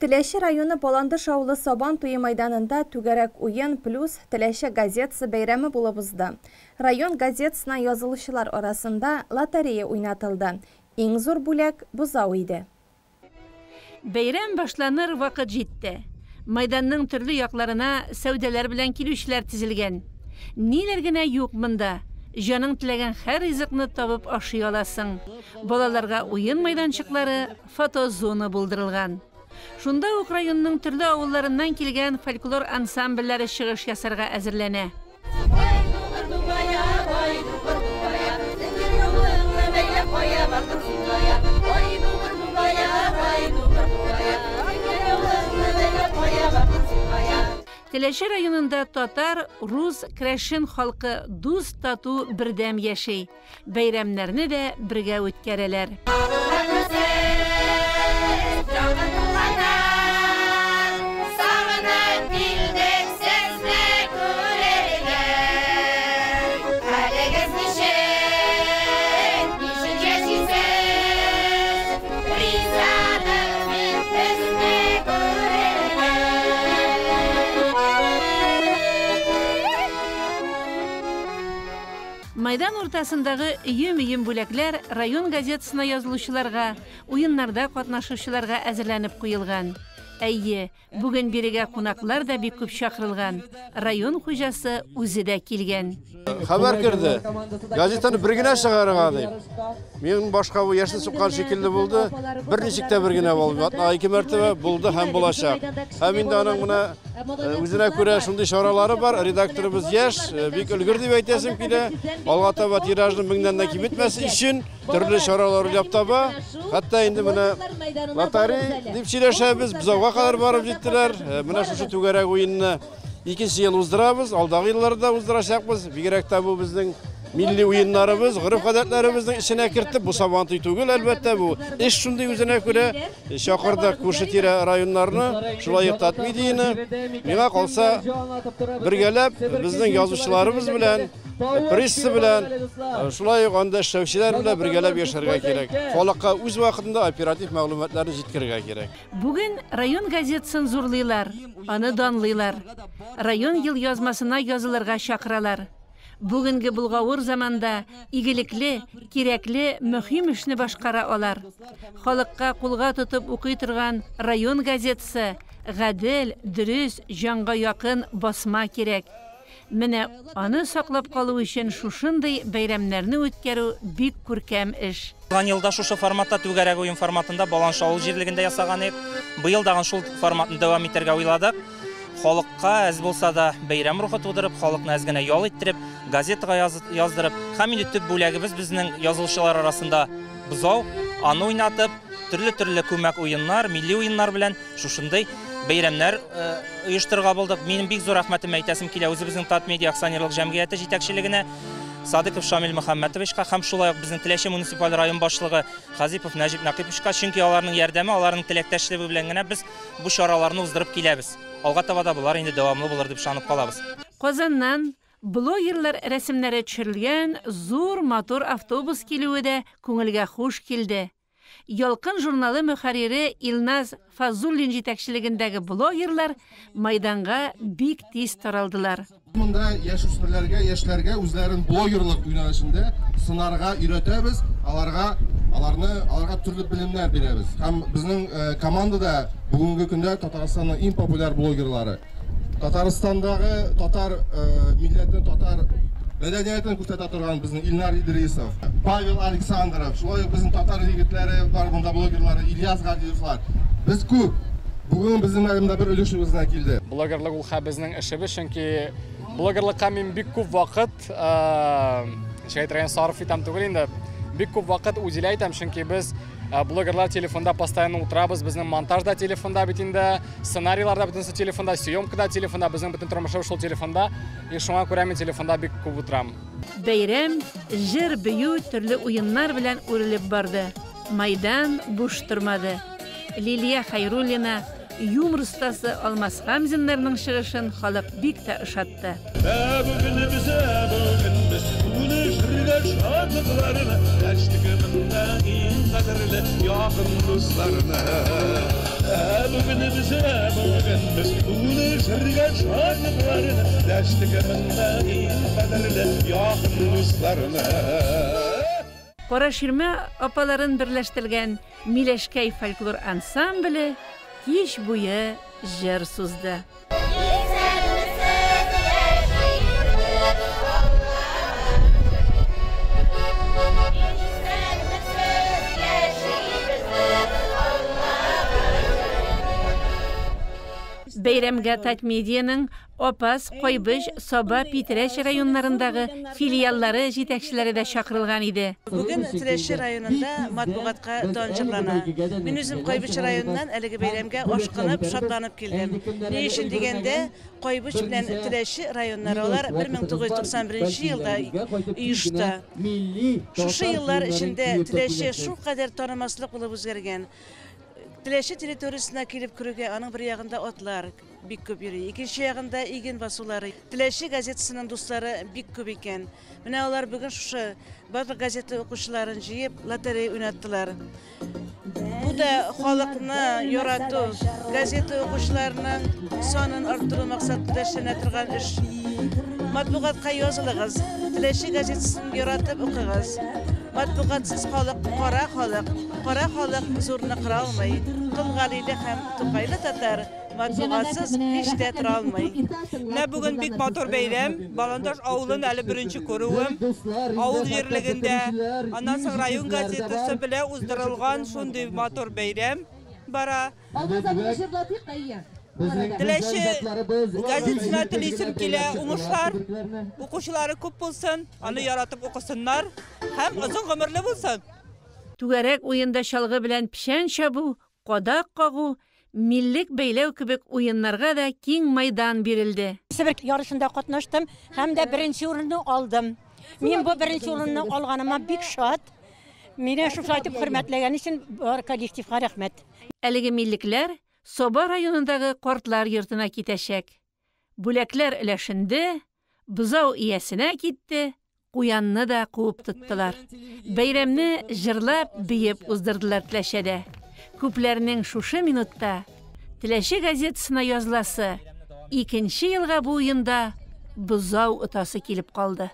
Теләче районы Баландыш авылы Сабан туе майданында түгәрәк уен плюс Теләче газетасы бәйрәме булып узды. Район газетасына язылучылар арасында лотерея уйнатылды. Иң зур бүләк бозау иде. Бәйрәм башланыр вакыт җитте. Майданның төрле якларына сәүдәләр белән килүчеләр тезелгән. Ниләр генә юк монда. Җаның теләгән һәр ризыкны табып ашый аласың. Балаларга уен майданчыклары, фотозона булдырылган. Шунда ук районның төрле авылларыннан килгән фольклор ансамбльләре чыгыш ясарга әзерләнә. Теләче районында татар, рус, крәшен халкы дус, тату, бердәм яши. Бәйрәмнәрне дә бергә үткәрәләр. Майдан уртасындагы өем-өем бүләкләр район газетасына язылучыларга, уеннарда катнашучыларга әзерләнеп куелган. Әйе, бүген бирегә кунаклар да бик күп чакырылган. Район хуҗасы үзе дә килгән. Хәбәр керде. Газетаны бер генә чыгарырга дип. Минем башка бу яшен суккан шикелле булды. Берничек тә бер генә булды. Атнага ике мәртәбә булды һәм булачак. Һәм инде аның менә үзенә күрә шундый чаралары бар. Редакторыбыз яшь, бик өлгер дип әйтәсем килә. Алга таба тиражны меңнән дә киметмәс өчен төрле чаралар уйлап таба. Хәтта инде менә лотерея дип сөйләшәбез. Бозауга кадәр барып җиттеләр. Менә шушы түгәрәк уенны икенче ел уздырабыз, алдагы елларда уздырачакбыз. Бигрәк тә бу безнең милли уеннарыбыз, гореф-гадәтләребезнең эченә кертеп, бу Сабантуй түгел, әлбәттә, бу эш шундый үзенә күрә. Чакырдык күрше-тирә районнарны, шулай ук Татмедияне. Миңа калса, бергәләп безнең язучыларыбыз белән, пресса белән, шулай ук анда эшләүчеләр белән бергәләп яшәргә кирәк. Халыкка үз вакытында оператив мәгълүматларны җиткерергә кирәк. Бүген район газетасын зурлыйлар, аны данлыйлар. Район елъязмасына язылырга чакыралар. Бүгенге болгавыр заманда игелекле, кирәкле, мөһим эшне башкара алар. Халыкка кулга тотып укый торган район газетасы, гадел, дөрес, җанга якын басма кирәк. Менә аны саклап калу өчен шушындый бәйрәмнәрне үткәрү бик күркәм эш. Узган елда шушы форматта түгәрәк уен форматында Баланш авыл җирлегендә ясаган идек. Быел тагын шул форматны дәвам итәргә уйладык. Халыкка әз булса да бәйрәм рухы тудырып, халыкны әз генә ял иттереп, газетага яздырып, һәм инде төп бүләгебез безнең язылучылар арасында бозау, аны уйнатып, төрле-төрле күмәк уеннар, милли уеннар белән шушындый бәйрәмнәр оештырырга булдык. Минем бик зур рәхмәтемне әйтәсем килә үзебезнең Татмедиа акционерлык җәмгыяте җитәкчелегенә, Садыков Шамил Мөхәммәтовичка һәм шулай ук безнең Теләче муниципаль район башлыгы Хазипов Нәҗип Нәкыйповичка, чөнки аларның ярдәме, аларның теләктәшлеге белән генә без бу чараларны уздырып киләбез. Алга таба да болар инде дәвамлы булыр дип ышанып калабыз. Казаннан блогерлар рәсемнәре төшерелгән зур матур автобус килүе дә күңелгә хуш килде. Ялкын журналы мөхәррире Илназ Фазуллин җитәкчелегендәге блогерлар майданга бик тиз таралдылар. Монда яшүсмерләргә, яшьләргә үзләрен блогерлык юнәлешендә сынарга өйрәтәбез, аларга, аларны, аларга төрле белемнәр бирәбез. Һәм безнең командада бүгенге көндә Татарстанның иң популяр блогерлары. Татарстандагы татар милләтен, татар мәдәниятен күрсәтә торган безнең Илнар Идрисов, Павел Александров, шулай ук безнең татар егетләре бар монда блогерлары Ильяс Гадиевлар. Без күп. Бүген безнең монда бер өлешебез генә килде. Блогерлык ул безнең эшебез, чөнки блогерлыкка мин бик күп вакыт, ничек әйтергә, сарыф итәм түгел инде. Бик күп вакыт уделяю итәм, чөнки без блогерлар телефонда постоянно утырабыз, безнең монтаж да телефонда бит инде, сценарийлар да бөтенесе телефонда, съемка да телефонда, безнең бөтен тормышыбыз шул телефонда. И шуңа күрә мин телефонда бик күп утырам. Бәйрәм җыр, бию, төрле уеннар белән үрелеп барды. Майдан буш тормады. Лилия Хайруллина, юмор остасы Алмаз Хамзиннарның чыгышын халык бик тә ошатты. Бүген без бүлешергә шатлыкларны, яшьлегемдә иң кадерле якын дусларны. Ә бүген без, ә бүген без Бүлешергә шатлыкларны Дәштек монда иң кадерле Якын дусларны. Караширмә апаларын берләштергән Миләшкәй фольклор ансамбле кич буе җыр сузды. Бәйрәмгә Татмедианың Апас, Кайбыч, Саба, Питрәч районнарындагы филиаллары җитәкчеләре дә чакырылган иде. Бүген Теләче районында матбугатка дан җырлана. Мин үзем Кайбыч районыннан әлеге бәйрәмгә ашкынып, шатланып килдем. Ни өчен дигәндә, Кайбыч белән Теләче районнары алар 1991 елда оешты. Шушы еллар эчендә Теләче шулкадәр танымаслык булып үзгәргән. Теләче территориясенә килеп керүгә аның бер ягында атлар бик күп йөри, икенче ягында иген басулары. Теләче газетасының дуслары бик күп икән. Менә алар бүген шушы барлык газета укучыларын җыеп, лотерея уйнаттылар. Бу да халыкны ярату, газета укучыларының санын арттыру максатында эшләнә торган эш. Матбугатка язылыгыз, Теләче газетасын яратып укыгыз. Матбугатсыз халык кара халык, кара халык зурны кыра алмый. Кол Галиле һәм Тукайлы татар матбугатсыз һич тә тора алмый. Менә бүген бик матур бәйрәм. Баландаш авылын әле беренче күрүем. Авыл җирлегендә, аннан соң район газетасы белән уздырылган шундый матур бәйрәм бара. Теләче газетасына телисем килә уңышлар, укучылары күп булсын, аны яратып укысыннар һәм озын гомерле булсын. Түгәрәк уенда чалгы белән печән чабу, кадак кагу, миллек бәйләү кебек уеннарга да киң майдан бирелде. Себер ярышында катнаштым һәм дә беренче урынны алдым. Мин бу беренче урынны алганыма бик шат. Мине шулай итеп хөрмәтләгән өчен бар коллективка рәхмәт. Әлеге миллекләр Саба районындагы картлар йортына китәчәк. Бүләкләр өләшенде, бозау иясенә китте, куянны да куып тоттылар. Бәйрәмне җырлап, биеп уздырдылар Теләчәдә. Күпләрнең шушы минутта Теләче газетасына языласы, икенче елга бу уенда бозау отасы килеп калды.